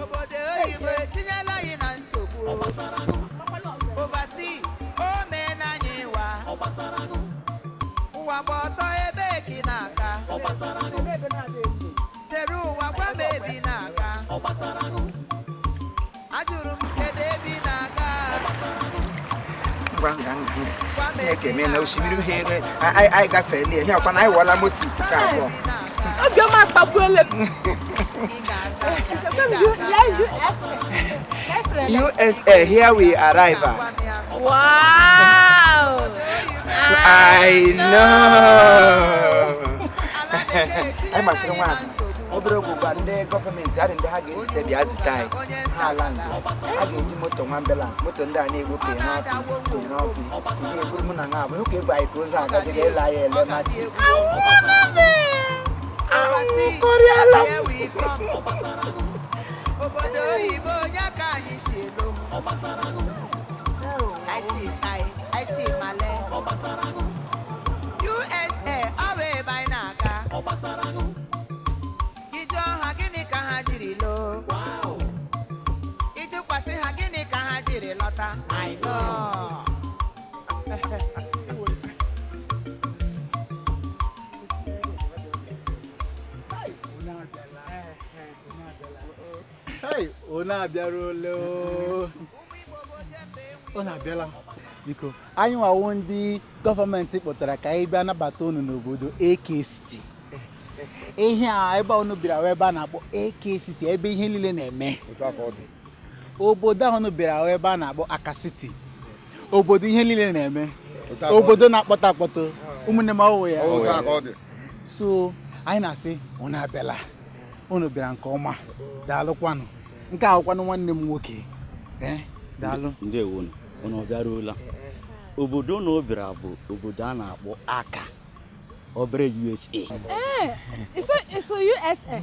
Obodo oyibo etinyela anyị na nsogbu. Overseas, o meela anyị wa. Ụwa gba ọtọ, ebe ka ị na-aga? Tere ụwa, gwa m ebe ị na-aga. Ajụrụ m, kedu ebe ị na-aga? Ngwa nga nga nga. Gwa m Chineke ebe ị mee na na-aga. osimiri uhie ebe anyị gafeela ihe ọkwa na anyị wụọla Moses ka abụọ. Obiọma akpagbuola m. Ị ga-aza ya, ị ga-aza ya. USA, here we arrive. Gwa m ya. Wow! I know. Ala bekee Anyị gbachiri etinyela anyị nwa na atụ. nsogbu. Obere oge ugbu a, ndị gọọmenti adị ndị ha ga-ezute bịa zute anyị. Ha ala njem, a ga-eji moto nwa ambulance, moto ndị a na-egbu penọpị penọpị ndị eburu mụ na ha abụ hụ ka ebu anyị ka ụzọ agazighị ele anyị ele machi. Anwụkọrịala m. Here we come. Obodo oyibo, onye ka anyị si elo? I see tai, I see male. USA, ọ bụ ebe anyị na-aga. Ijụọ ha, gịnị ka ha jiri loo? Ịjụkwasị ha, gịnị ka ha jiri lọta? I know. Hey, unu abịaruola oo. Unu abịala. Biko, anyị nwawo ndị gọọmenti kpọtara ka anyị bịa nabata unu n'obodo AK City. Ihe a ebe a unu bịara wụ ebe a na-akpọ AK City, ebe ihe niile na-eme. Obodo ahụ unu bịara wụ ebe a na-akpọ Aka City. Obodo ihe niile na-eme. Obodo na-akpọtọ akpọtọ. Ụmụnne m, ọwụ ya. So, anyị na-asị unu abịala. Unu bịara nke ọma. Daalụkwanụ. Nke a awụkwanụ nwanne m nwoke. Eh, daalụ. Ndewonu, unu ọbịaruola. Obodo unu bịara bụ obodo a na-akpọ Aka, obere USA. It's a USA.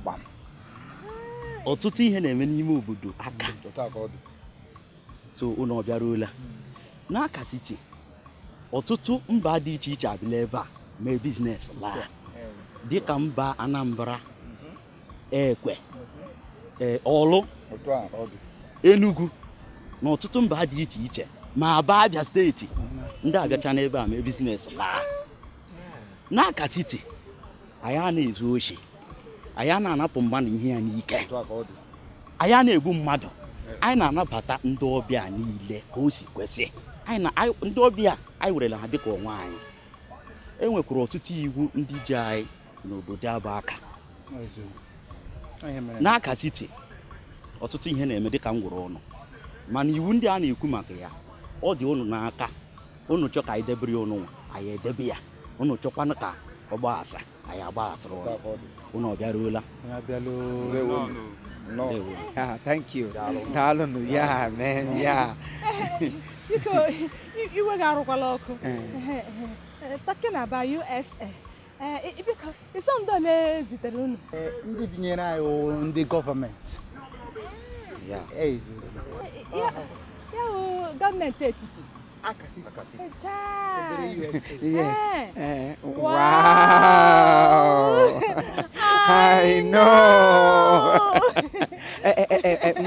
Gbam. Ọtụtụ ihe na-eme n'ime obodo Aka. So unu ọbịaruola n'Aka City. Ọtụtụ mba dị iche iche abịala ebe a mee business laa, dịka mba Anambra, Ekwe, ee, Ọlụ, Enugu na ọtụtụ mba dị iche iche, ma Aba, Abịa Steeti. Ndị abịacha n'ebe a mee business laa. N'Aka City, anyị a na-ezu oshi, anyị a na-anapụ mmadụ ihe ya n'ike, anyị a na-egbu mmadụ. Anyị na-anabata ndị ọbịa niile ka o si kwesị. Anyị na ndị ọbịa anyị werela ha dịka onwe anyị. E nwekwara ọtụtụ iwu ndị ji anyị n'obodo abụ Aka. N'Aka City, ọtụtụ ihe na-eme dịka m gwụrụ ụnụ, mana iwu ndị a na-ekwu maka ya, ọ dị ụnụ n'aka. Ụnụ chọ ka anyị debere ya ụnụ nwa, anyị edebe ya. Ụnụ chọkwanụ ka ọ gbaghasa, anyị agbaghatụrụ ụnụ. Ụnụ ọ bịaruola. Ndewo. Ah, thank you. Daalụnụ. Yeah, man. Yeah. Biko, iwe gị arụkwala ọkụ. Talking about USA. Biko, ịsọ ndị ole zitere unu? Ee, ndị binyere anyị wụ ndị gọọmenti. Yeah. Eziokwu. Ya wụ gọọmenti etiti. Aka City. Chai. Yes. Eh. Wow. I know.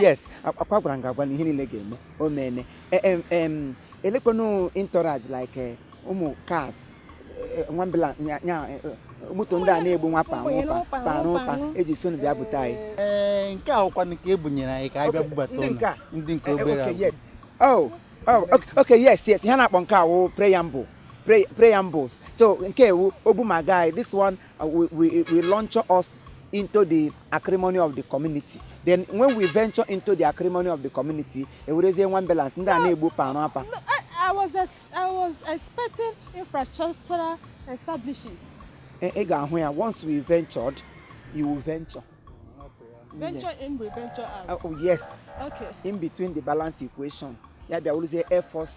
Yes, akwa gwara m gị agwa na ihe niile ga-eme. O meene. Elekwanụ entourage, like ụmụ cars, nwambela nya moto ndị a na-egbu nwa pa nwụpa pa rụpa eji so bịa bute anyị. Ee, nke a wụkwanụ ka e bunyere anyị ka anyị bịa bubata Ndị ụnụ. nke a? Ndị nke obere Okay, a. yes. Oh, okay, yes. Ihe a na-akpọ nke a wụ preamble. Preambles. So nke ewu Obumagai, this one we launch us into the acrimony of the community. Then when we venture into the acrimony of the community, ewerezie nwa ambulance ndị a na-egbu parụ apa. No, I was expecting infrastructural establishes. Ị ga-ahụ ya. Once we ventured, you will venture. Venture in, we venture out. Oh, yes. Okay. In between the balance equation. Ya bịa wụrụzie Air Force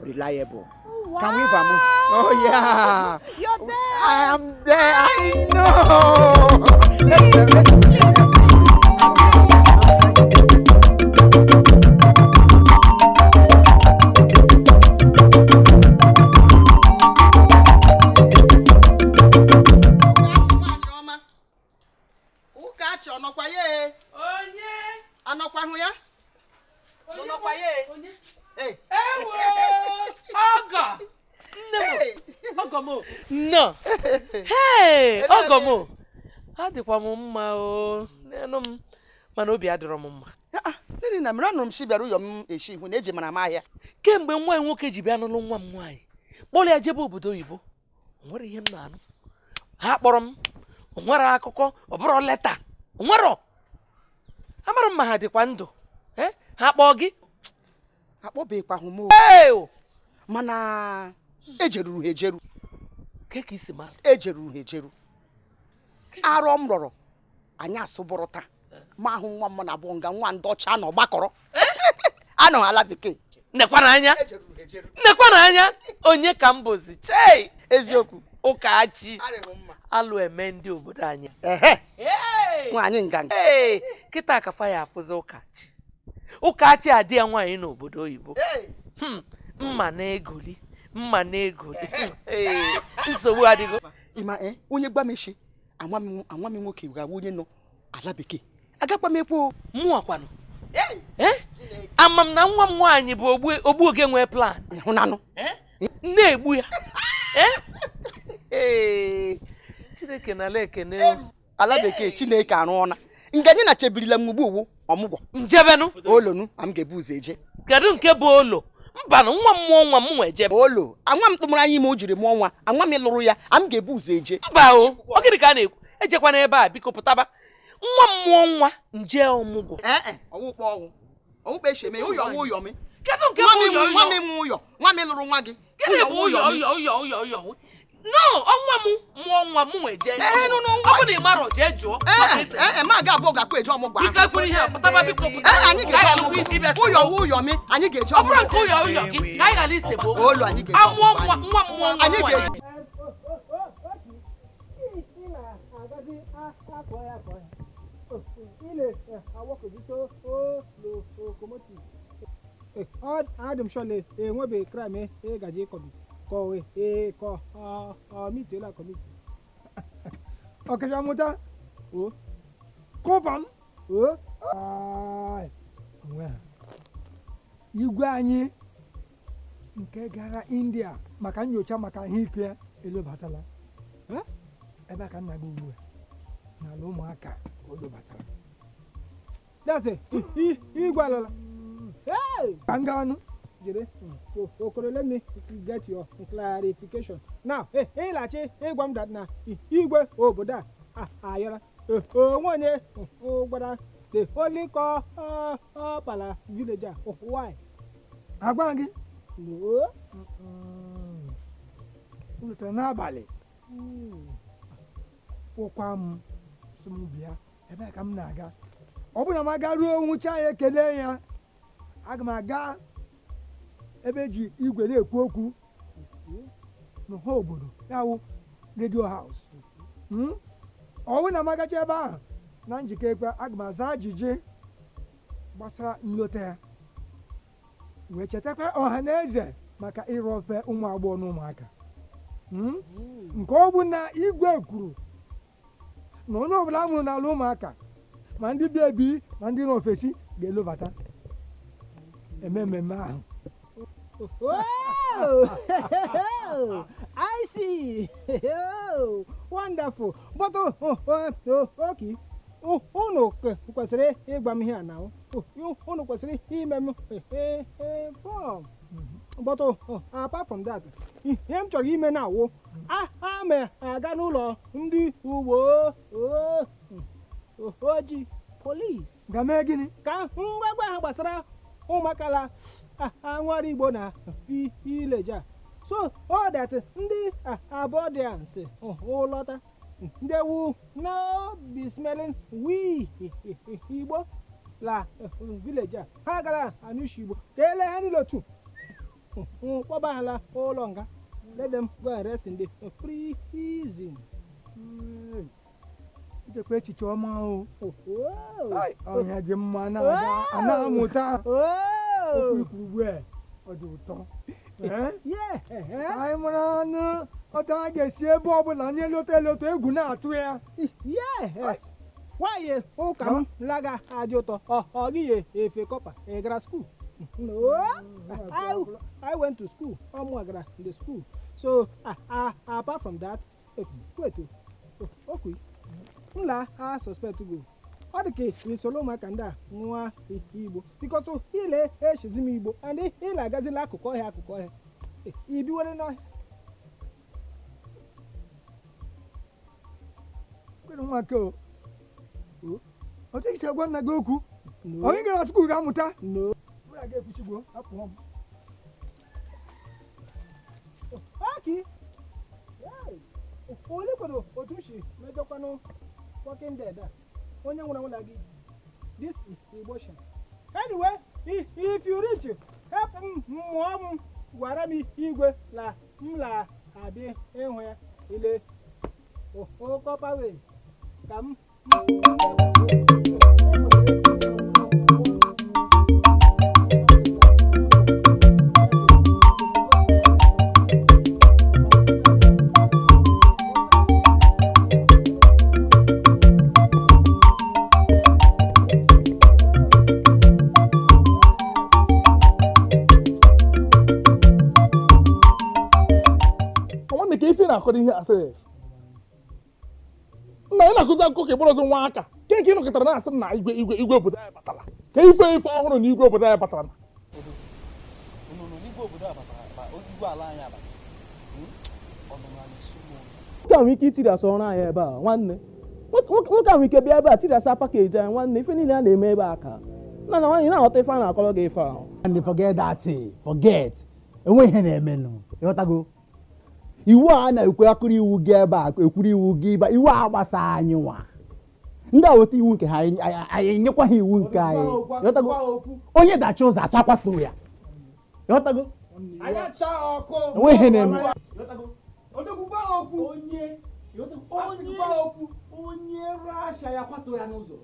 reliable. Wow. Can we vamoose? Oh yeah. You're there. I am there. I know. Let's. Nnọọ. Hey, ọgọ m. Adịkwa m mma o. N'enu m mana obi adịrọ m mma. Nne na mere anụrụ m si bịara ụyọ m eshi ihu na eji mara m ahịa. Kemgbe nwa nwoke ji bịa n'ụlọ nwa m nwaanyị, kpọrọ ya jebe obodo oyibo. O nwere ihe m na-anụ. Ha kpọrọ m. O nwere akụkọ, ọ bụrụ leta. O nwere. Amara m ma ha dịkwa ndụ. Ha kpọọ gị? Akpọbekwa hụ m. Mana ejeruru ha ejeru. Ke ka isi mara? Ejeruru ha ejeru. Arọ m rọrọ anyị asụbụrụ taa. Ma ahụ nwa m na abụọ nga nwa ndị ọcha nọ gbakọrọ. Anọ ala bekee. Nekwana anya. Nekwana anya. Onye ka m bụzi? Chei! Eziokwu. Ụkachi. Alụ eme ndị obodo anyị. Nwaanyị nganga. Ee, kịta ka fa ya afụzi Ụkachi. Ụkachi adị ya nwaanyị n'obodo oyibo. Mma na-egoli, mma na-egoli. Ee, nsogbu adịgo. Ịma onye gbameshi anwa m nwoke ga-awụ onye nọ ala bekee. Agakwa m ekwo. Mụnwa kwanụ. Ama m na nwa m nwaanyị bụ ogbu oge nwee plan. Ịhụnanụ. Na-egbu ya. Ee, Chineke na ala ekene. Ala bekee Chineke arụọna. Nga anyị na chebirila m ugbu uwu ọmụgwọ. Njebenu. Olonu am ga-ebu ụzọ eje. Kedu nke bụ olo? Mbanụ nwa m mụọ nwa m nwe ejebe. Olo, anwa m tụmụrụ anyị ime o jiri mụọ nwa, anwa m lụrụ ya, am ga-ebu ụzọ eje. Mba o, ọ gịnị ka a na-ekwu? Ejekwana ebe a biko pụtaba. Nwa m mụọ nwa nje ọmụgwọ. Ọwụkpọ ọwụ. Ọwụkpọ eshi eme ụyọ ọwụ ụyọ m. Kedu nke bụ ụyọ ụyọ? Nwa m nwe ụyọ, nwa m lụrụ nwa gị. Gịnị bụ ụyọ ụyọ ụyọ ụyọ ụyọ? No, ọnwa m mụọ nwa m nwe jee. Ọ bụ na ị marọ jee jụọ. Ma aga abụọ ga-akwa eje ọmụgwọ ahụ. Biko ekwere ihe a pụtaba biko pụtaba. Anyị ga-eje ọmụgwọ. Ụyọ wụ ụyọ m, anyị ga-eje Ọ bụrụ ọmụgwọ. nke ụyọ ụyọ gị, ka anyị ghara isegbu. Olu anyị ga-eje Amụọ ọmụgwọ. nwa nwa m mụọ nwa. Anyị ga-eje. Adị m sure enwebeghị crime ị gaje ịkọmit ka ọ mitiela kọmiti. Ọkacha mmụta o kụpa m o onwe ha. Igwe anyị nke gara India maka nyocha maka ahụike ya elobatala. Ebe a ka nna gị ugbu a n'ala ụmụaka ka o lobatara. That's it. Igwe alala. Ka m gaa nụ. Jide, Okoro, let me get your clarification. Now, ịlachi ịgwa m that na igwe obodo a ayọla. Onwe onye gwara the holy pala village a. Why? Agwa gị? No. M rutere n'abalị. Kwụkwa m sị m bịa ebee ka m na-aga. Ọ bụrụ na m aga ruo nwụcha ya ekele ya, aga m aga ebe eji igwe na-ekwu okwu n'ọha obodo ya wụ redio house. Ọ bụrụ na m agacha ebe ahụ na njikere ekwe, aga m aza ajụjụ gbasara nlota ya wee chetakwa ọha na eze maka ịrụ ofe ụmụ agbọghọ na ụmụaka. Nke ọ bụ na igwe kwuru na onye ọbụla a mụrụ n'ala ụmụaka ma ndị bi ebi ma ndị n'ofesi ga-elobata eme mmemme ahụ. Oh, I see. Oh, wonderful. But okay. Unu kwesịrị ịgwa m ihe a na unu kwesịrị ime m form. But apart from that, ihe m chọrọ ime na awụ a ma aga n'ụlọ ndị uwe ojii police. Ga mee gịnị? Ka ngwagwa ha gbasara ụmụaka la anwara Igbo na village a. So all that ndị abọdians ụlọta they will now be smelling we Igbo la village a. Ha gara anụshi Igbo ka ele ha niile otu kpọba ha la ụlọ nga. Let them go and rest in the prison. Ichekwa echiche ọma o. Ọnya dị mma na-aga a na-amụta. Okwu ikwu ugbu a ọ dị ụtọ. Anyị mara anụ ọtọ a ga-esi ebe ọbụla nye lota elota egwu na-atụ ya. Yes. Nwaanyị ụka m laga adị ụtọ ọ gị efe kọpa ị gara skuul. No, I went to school. Ọmụ in the school. So apart from that, wait, okay. Nla I suspect to go. Ọ dị ka isoro ụmụaka ndị a nwa Igbo because ile echizi m Igbo and ile agazila akụkụ ọhịa ibiwere n'ọhịa. Kwere nwa ke o. Otu isi agwa nna gị okwu. Onye gara skuul ga-amụta. Mụ na gị ekwuchigbo, apụọ m. Aki. Ole kwado otu m si mejọkwanụ Walking Dead a. Onye nwụrụ anwụ gị. This is emotion. Anyway, if you reach, help m mụọ m gwara m igwe la m la abịa ịhụ ya ile okọpawe ka m. Nna ị na-akụzi akụkọ ka ị bụrụzi nwa aka ke nke ị nọkọtara na-asị na igwe igwe igwe obodo anyị batara ka ife ife ọhụrụ na igwe obodo anyị batara na nwoke ahụ ike itirasị ọrụ anyị ebe a nwanne nwoke ahụ ike bịa ebe a tirasị pakeji anyị nwanne ife niile a na-eme ebe a ka nna na nwanne ị na-aghọta ife a na-akọrọ gị ife ahụ. Forget that thing, forget. Enweghị ihe na-emenụ, ịghọtago? Iwu a na-ekwu akụrụ iwu gị ebe a ekwuru iwu gị ebe iwu a gbasa anyị nwa ndị a weta iwu nke ha anyị enyekwa ha iwu nke anyị, ịghọtago? Onye dachi ụzọ asa kwaturu ya, ịghọtago? Enweghị ihe na-eme. Onye Russia ya kwaturu ya n'ụzọ.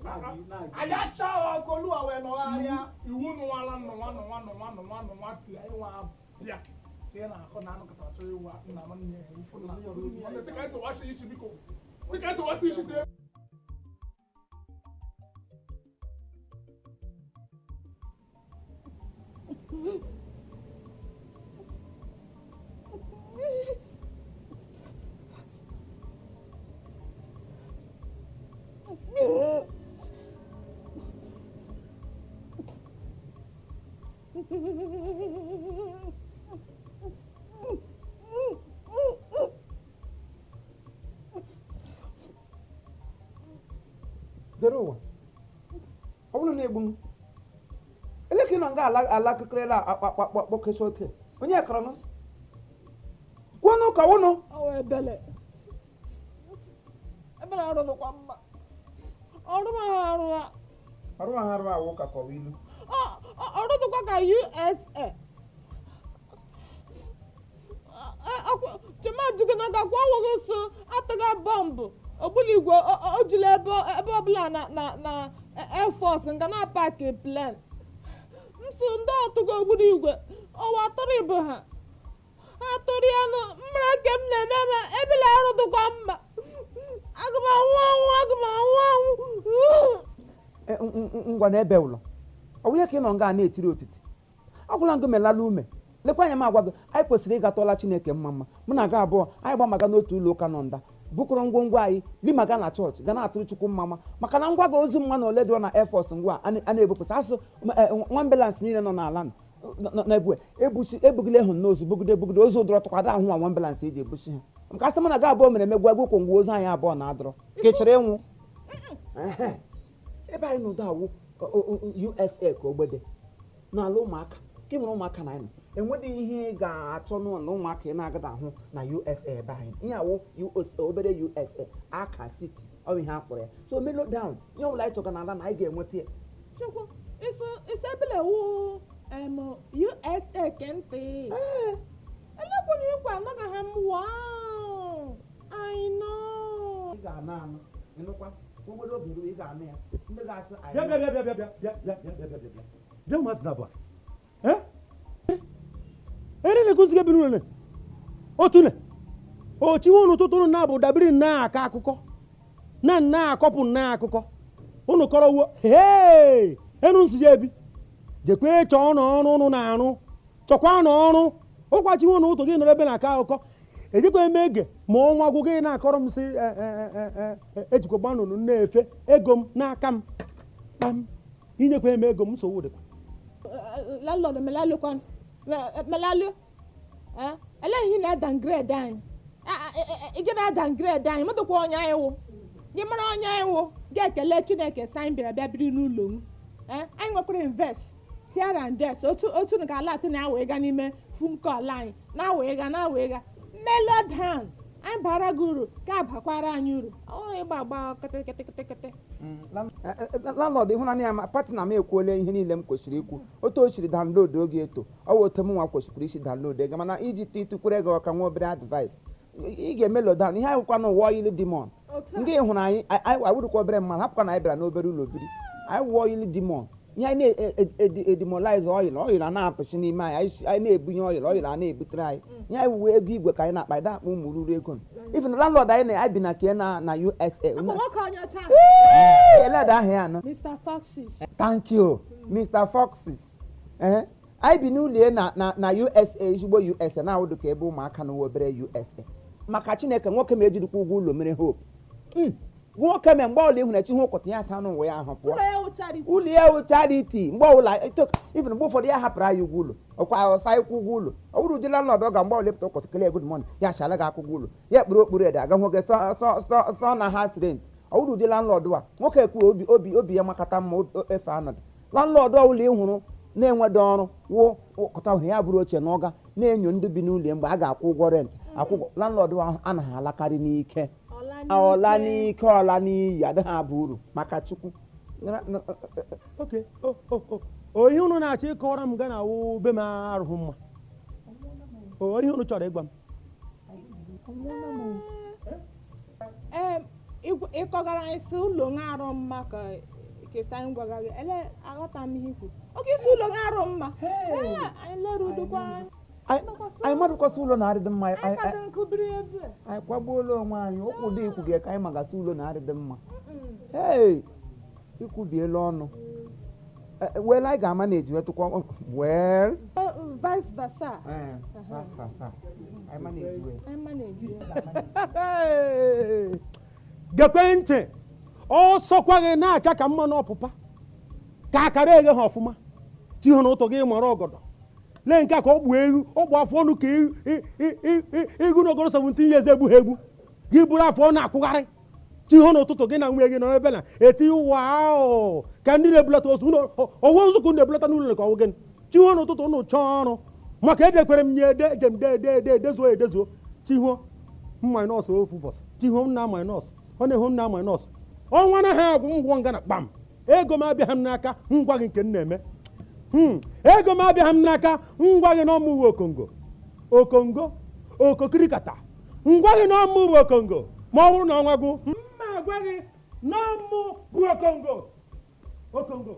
Zere ụwa ọ bụrụ na egbu m ele ka ị nọ nga ala kịkịrịla akpakpakpọkesa oke onye kọrọ nụ kwuonụ ka wụnụ ebele ebele arụdụkwa mma ọrụ m arụ arụ arụ awụ ka kọwa ilu ọrụdụkwa ka USA chema jugana ga kwa ọwụghị so atụga bọmbụ ogbunigwe o jiri ebe ọbụla na na na Air Force nga na paaki plen nso ndị ọtụgo ogbunigwe ọwa atụrụ ibu ha ha tụrụ ya nụ mmiri ke m na-eme ma ebila arụdụkwa mma aga m anwụ anwụ aga m anwụ anwụ. Ngwa na ebe ụlọ ọ bụ ihe ka ị nọ nga na-etiri otiti agwụla ngụ melala ume lekwa anya m agwa gị anyị kwesịrị ịga tụọla Chineke mma mma mụ na gị abụọ anyị gbamaga n'otu ụlọ ụka nọ nda bukọrọ ngwongwo anyị limaga na chọọchị ga na-atụrụ Chukwu mma mma maka na ngwa gị ozu mma na ole dị na Air Force ngwa a na-ebupụsị asụ nwa ambulance niile nọ n'ala na-ebu ebugide hụ n'ozu bugide bugide ozu dọrọ tụkwado ahụ nwa ambulance eji ebuchi ha maka asị mụ na gị abụọ mere emegbu egwu kwụ ngwa ozu anyị abụọ na-adọrọ ka ị chọrọ ịnwụ ebe anyị n'ụdọ awụ USA ka ogbede n'ala ụmụaka ka ị nwere ụmụaka na anyị enweghị ihe ị ga-achọ n'ụlọ ụmụaka ị na-agada ahụ na USA ebe anyị ihe awụ USA obere USA aka city ọ bụ ihe a kpọrọ ya so melo down ihe ọbụla anyị chọga n'ala na anyị ga-enweta ya. Chukwu isebele wụ USA kentị elekwuna ikwe anọgaghị m wow I know. Ị ga-anụ anụ ịnụkwa obere oge ruo ị ga-anụ ya ndị ga-asị bịa bịa bịa bịa bịa bịa bịa bịa bịa bịa bịa ụmụazị na abụọ ere na-ekuziga bi n'ụlọ otu ne ochiwe unu tụtụrụ na bụ dabiri na aka akụkọ na nna akọpụ nna akụkọ unu kọrọwo hee enu nsi ya ebi Jekwe chọọ ọrụ ụnụ na-arụ, chọkwa n'ọrụ ụkwachiwo na ụtụ gị nọrọ ebe na-akọ akụkọ. Ejikwa eme ege ma ọnwa gwụ gị na-akọrọ m sị ejikwa gbanụnụ na-efe ego m n'aka m kpam inyekwa eme ego m nsogbu dịkwa. Landlord melalụ eleghị ihe na-adangrade anyị, ị na-adangrade anyị mụtụkwa onye anyị wụ gị mara onye anyị wụ ga-ekele Chineke sị anyị bịara bịa biri n'ụlọ m. Anyị nwekwara invest here and there, otu ga ala atụ na-awa ịga n'ime phone call anyị na-awa ịga na-awa ịga melody anyị bara gị uru ka abakwara anyị uru ịgba agba kịtịkịtịkịtị. Landlord ịhụnanya ya ma partner m ekwuola ihe niile m kwesịrị ikwu. Otu o siri download oge eto ọ wụ otu m nwa kwesịkwara isi download ego, mana iji tụkwere ego ọka nwa obere advice ị ga-emelo down ihe anyị kwụkwa n'ụwa oil demon ndị hụrụ anyị awụrụkwa obere mmadụ hapụkwa na anyị bịara n'obere ụlọ biri anyị wụọ oil demon ihe anyị na-edemolize oil oil a na-apụchi n'ime anyị anyị na-ebunye oil oil a na-ebutere anyị ihe anyị wuwe ego igwe ka anyị na-akpa anyị akpa ụmụ ruru ego. Even landlord anyị na-abi na ke na USA eleda ahụ ya anọ Mr. Foxes. Thank you Mr. Foxes. Anyị bi n'ụlọ na USA ezigbo USA na-awụdụ ka ebe ụmụaka n'ụwa obere USA maka Chineke nwoke ma ejirikwa ụgwọ ụlọ mere hope. Nwoke me mgbe ọbụla ịhụ na chi hụ ụkọta ya asa n'ụwa ya ahụ pụọ ụlọ ya wụ charity mgbe ọbụla even mgbe ụfọdụ ya hapụrụ anyị ụgwọ ụlọ ọkwa ọsa ịkwụ ụgwọ ụlọ ọ bụrụ ụdị landlord ọ ga mgbe ọbụla ịpụta ụkọtụ kelee good morning ya achala gị akwụgwọ ụlọ ya ekpuru okpuru ede aga nwoke sọ na house rent. Ọ bụrụ ụdị landlord a nwoke ekwu obi obi obi ya makata mma efe anọdụ. Landlord ọbụla ị hụrụ na-enwedo ọrụ wụ ụkọta hụrụ ya bụrụ oche na ọga na-enyo ndị bi n'ụlọ mgbe a ga-akwụ ụgwọ rent akwụgwọ. Landlord ahụ anaghị alakarị n'ike ọla n'ike ọla n'iyi adịghị aba uru maka Chukwu. Ihe unu na-achọ ịkọwara m ga na awụ be m arụghị mma, ihe unu chọrọ ịgwa m? Ịkọgara anyị si ụlọ arụ mma ka kesa anyị gwagara gị ele aghọta m ihe ikwu oke isi ụlọ arụ mma anyị lere udokwa anyị anyị mmadụ kwasị ụlọ na-adịdị mma anyị kwagbuola onwe anyị ụkwụ dị ikwu gị ka anyị magasị ụlọ na-adịdị mma. Ee ikwubiela ọnụ wee anyị ga-ama na eji wetụkwa wee vice versa. Gekwe ntị ọsọkwa gị na-acha ka mmanụ ọpụpa ka akara eghe ha ọfụma chi hụ na ụtọ gị mara ọgọdọ lee nke a ka ọ gbuo ewu ọ gbu afọ ọnụ ka igu n'ogoro 17 years egbu ha egbu gị buru afọ ọ na-akwụgharị chi hụ n'ụtụtụ gị na nwunye gị nọrọ ebe na eti wow ka ndị na-ebulata ozu ọwụ nzukọ na-ebulata n'ụlọ ka ọwụ gịnị chi hụ n'ụtụtụ ụnụ chọọ ọrụ maka edekwere m nye ede eje m dee dee dee dezuo edezuo chi hụ minus ofu ụbọchị chi hụ nna minus ọ na-ehụ nna minus ọnwa anaghị agwụ ngwọ nga na kpam ego m abịaghị m n'aka ngwa gị nke m na-eme ego m abịaghị m n'aka ngwa gị na ọmụ uwe okongo okongo okokirikata ngwa gị na ọmụ uwe okongo ma ọ bụrụ na ọnwa gwụ mma agwa gị na ọmụ bụ okongo okongo.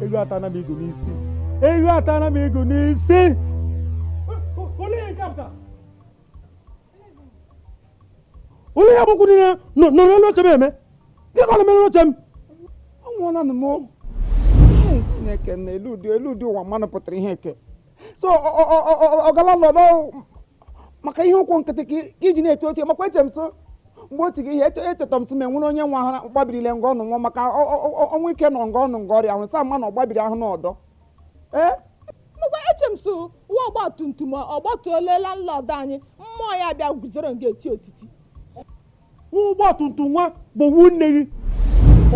Ego atana m igu n'isi ego atana m igu n'isi olee nke pụtara olee ya bụkwu niile nọ n'elu oche m eme gị ka ọ na-eme n'oche m anwụọla m Chineke na elu ụdị ụwa mmanụ pụtara ihe eke so ọgala lọdọ maka ihe ụkwụ nkịtị ka iji na-eto oche makwa eche m so mgbe otu gị ihe echeta m sị ma enwere onye nwa ahụ gbabirile nga ọnụ nwụọ maka ọnwụ ike nọ nga ọnụ nga ọrịa ahụ sa mma na ọ gbabiri ahụ n'ọdọ ee mgbe eche m so nwa ọgba tum tum ọgbatuola landlord anyị mmụọ ya bịa guzoro nga eti otiti nwa ọgba tum tum nwa gbogbu nne gị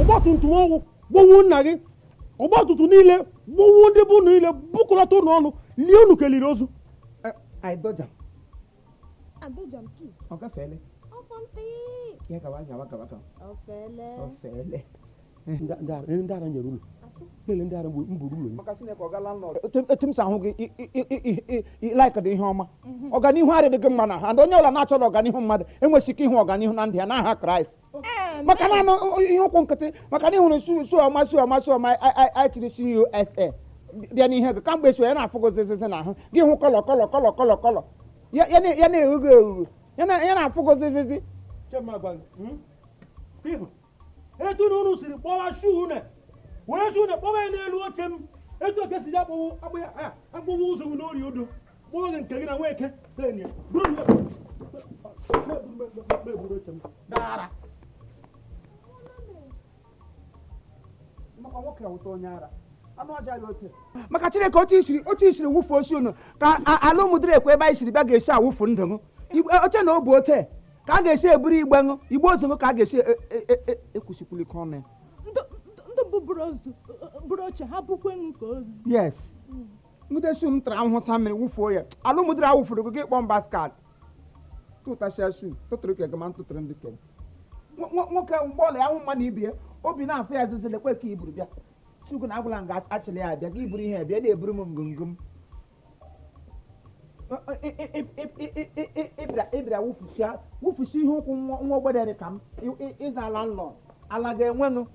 ọgba tum tum ọgwụ Gbọwuo nna gị. Ọgba ọtụtụ niile gbọwuo ndị bụ unu niile bukọlata unu ọnụ lie unu keliri ozu. I dodge am. I dodge am too. Ọ gafeele. Ọfọntị. Ya gawa gawa gawa gawa. Ọfele. Ọfele. Ndị ara nyere unu. Lele ndị ara m buru ụlọ. Maka Chineke ọ gala nlọ. Etu m si ahụ gị like dị ihe ọma. Ọganihu adịghị gị mma na ha. And onye ọbụla na-achọrọ ọganihu mmadụ enwesịghị ike ịhụ ọganihu na ndụ ya n'aha Kraịst. Maka na anụ ihe ụkwụ nkịtị maka na ịhụrụ su ọma su ọma su ọma anyị chiri si USA bịa n'ihe gị kamgbe eso ya na-afụ gị zizizi n'ahụ gị hụ kọlọ kọlọ kọlọ kọlọ kọlọ ya na-eghu gị eghughu ya na-afụ gị zizizi. Etu na unu siri kpọwa shuu une were shuu une kpọwa ya n'elu oche m etu oke si ya akpọwa ụzọ gị n'ori odo kpọwa gị nke gị na nweke buru oche m dara. Maka Chineke otu isiri wụfuo osi unu ka ala ụmụdịrị ekwe ebe anyị siri bịa ga-esi awụfu ndụ ṅụ oche na obu ote ka a ga-esi eburu igbe ṅụ igbe ozu ṅụ ka a ga-esi ekwusikwuli ike ọnụ ya. Ndị bụ buru oche ha bukwe ṅụ ka ozu. Yes. Nwute shu m tara ahụhụ sa mmiri wụfuo ya ala ụmụdịrị awụfuru gị kpọọ m baskad tụtachia shu tụtụrụ ke gị ma ntụtụrụ ndị ke nwoke mgbe ọla ya hụ mma na ibie obi na-afụ ya zizi lekwe ka iburu bịa shugu na agwụla nga achịla ya abịa gị iburu ihe abịa na-eburu m ngụngụ m ịbịara wụfusi ihe ụkwụ nwa ogbede dị ka m ịza ala nlọ ala ga-enwe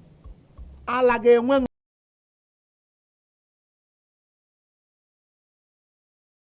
ala ga-enwe.